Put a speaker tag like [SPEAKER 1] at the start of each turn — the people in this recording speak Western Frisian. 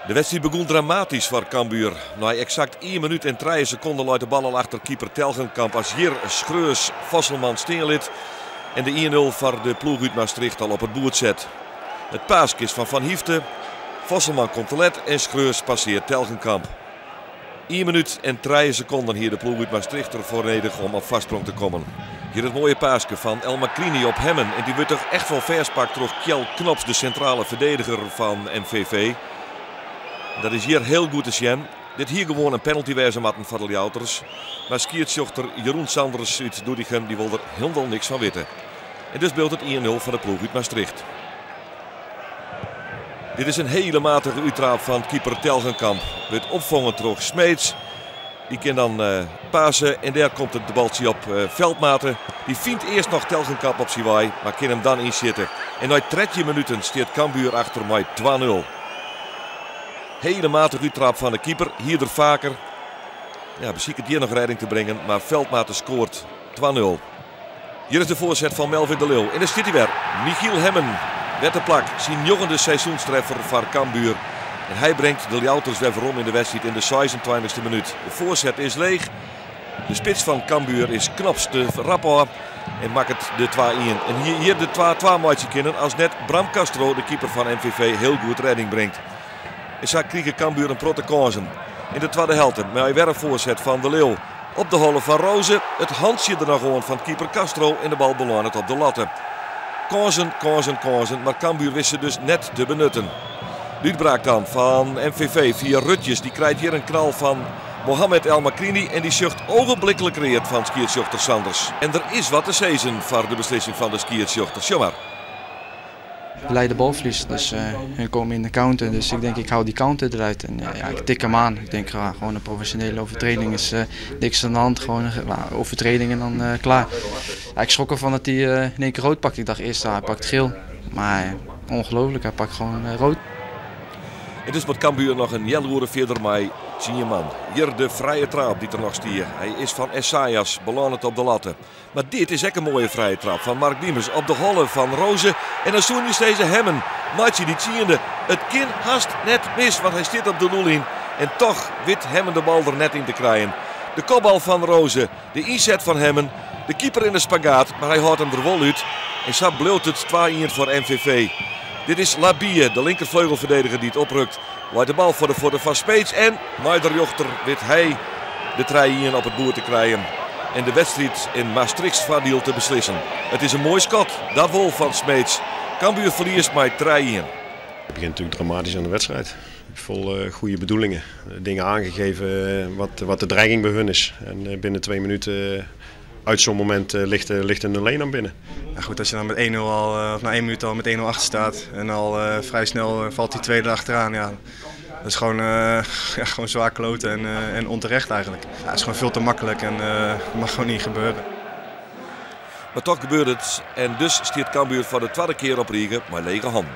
[SPEAKER 1] De wedstriid begûn dramatysk foar Cambuur. Nei eksakt ien minút en trije sekonden leit de bal al achter keeper Telgenkamp as hjir Schreurs Vosselman stean lit en de 1-0 foar de ploech út Maastricht al op it boerd set. It paaske is fan Van Hyfte, Vosselman komt te let en Schreurs passeart Telgenkamp. Ien minút en trije sekonden hie de ploech út Maastricht der foar nedich om op foarsprong te kommen. Hjir it moaie paaske fan El Makrini op Hemmen en dy wurdt toch echt wol fêstpakt troch Kjell Knops, de sintrale ferdediger fan MVV. Dat is hjir hiel goed te sjen. Dit hie gewoan in penalty wêze moatten foar de Ljouwerters. Mar skiedsrjochter Jeroen Sanders út Doetinchem dy wol der hielendal niks fan witte. En dus bliuwt it 1-0 foar de ploech út Maastricht. Dit is in hiele matige úttraap fan keeper Telgenkamp. Wurdt opfongen troch Smeets. Dy kin dan passe en dêr komt it de baltsje op Veldmaten. Dy fynt earst noch Telgenkamp op syn wei, mar kin him dan ynsjitte. En nei 13 minuten stiet Cambuur achter mei 2-0. Hiele matige úttraap fan de keeper, hie er faker. Ja, besiket hjir noch rêding te bringen, mar Veldmaten skoart 2-0. Hjir is de foarset fan Melvin de Leeuw. En dêr stiet hy wer. Michiel Hemmen, wer te plak. Syn njoggende seizoenstreffer foar Cambuur. En hy bringt de Ljouwerters wer werom yn de wedstriid yn de 26e minút. De foarset is leech. De spits fan Cambuur is Knops te rap ôf en makket de 2-1. En hie hjir de 2-2 meitsje kinnen as net Bram Castro, de keeper fan MVV, hiel goed rêding bringt. En sa krige Cambuur in protte kânsen. Yn de twadde helte mei wer in foarset fan De Leeuw. Op de holle fan Rose, it hantsje der noch oan fan keeper Castro en de bal belânet op de latte. Kânsen, kânsen, kânsen, mar Cambuur wist se dus net te benutten. De útbraak dan fan MVV fia Rutjes, dy krijt hjir in knal fan Mohamed El Makrini en dy sjocht ogenblikkelijk read fan skiedsrjochter Sanders. En der is wat te sizzen foar de beslissing fan de skiedsrjochter. Sjoch mar.
[SPEAKER 2] We lijden balverlies, dus hun komen in de counter. Dus ik denk, ik hou die counter eruit. En ja, ik tik hem aan. Ik denk, ja, gewoon een professionele overtreding is niks aan de hand. Gewoon een overtreding en dan klaar. Ja, ik schrok ervan dat hij in één keer rood pakt. Ik dacht eerst, hij pakt geel. Maar ongelooflijk, hij pakt gewoon rood.
[SPEAKER 1] En dus moat Cambuur noch in healoere fierder mei 10 man. Hjir de frije traap dy't der noch stie. Hy is fan Esaias, belânet op de latte. Mar dit is ek in moaie frije trap fan Mark Diemers op de holle fan Rose. En dan soene je sizze Hemmen, meitsje dy tsiende. It kin hast net mis, want hy stiet op de doellyn. En toch wit Hemmen de bal der net yn te krijen. De kopbal fan Rose, de ynset fan Hemmen, de keeper yn de spagaat, mar hy hâldt him der wol út. En sa bliuwt it 2-1 foar MVV. Dit is Labie, de linkerfleugelferdediger dy't oprukt. Leit de bal foar de fuotten fan Smeets en mei de rjochter wit hy de 3-1 op it boerd te krijen en de wedstriid yn Maastrichts foardiel te beslissen. It is in moai skot, dat wol fan Smeets. Cambuur ferliest mei 3-1.
[SPEAKER 3] Het begint natuurlijk dramatisch aan de wedstrijd. Vol goede bedoelingen. Dingen aangegeven wat de dreiging bij hun is. En binnen 2 minuten uit zo'n moment ligt een 0-1 aan binnen.
[SPEAKER 4] Ja, goed, als je dan met 1-0 al, of na 1 minuut al met 1-0 achter staat en al vrij snel valt die tweede achteraan. Ja, dat is ja, gewoon zwaar kloten en onterecht eigenlijk. Ja, het is gewoon veel te makkelijk en het mag gewoon niet gebeuren.
[SPEAKER 1] Maar toch gebeurt het en dus stiet Cambuur foar de twadde kear op rige mei lege hannen.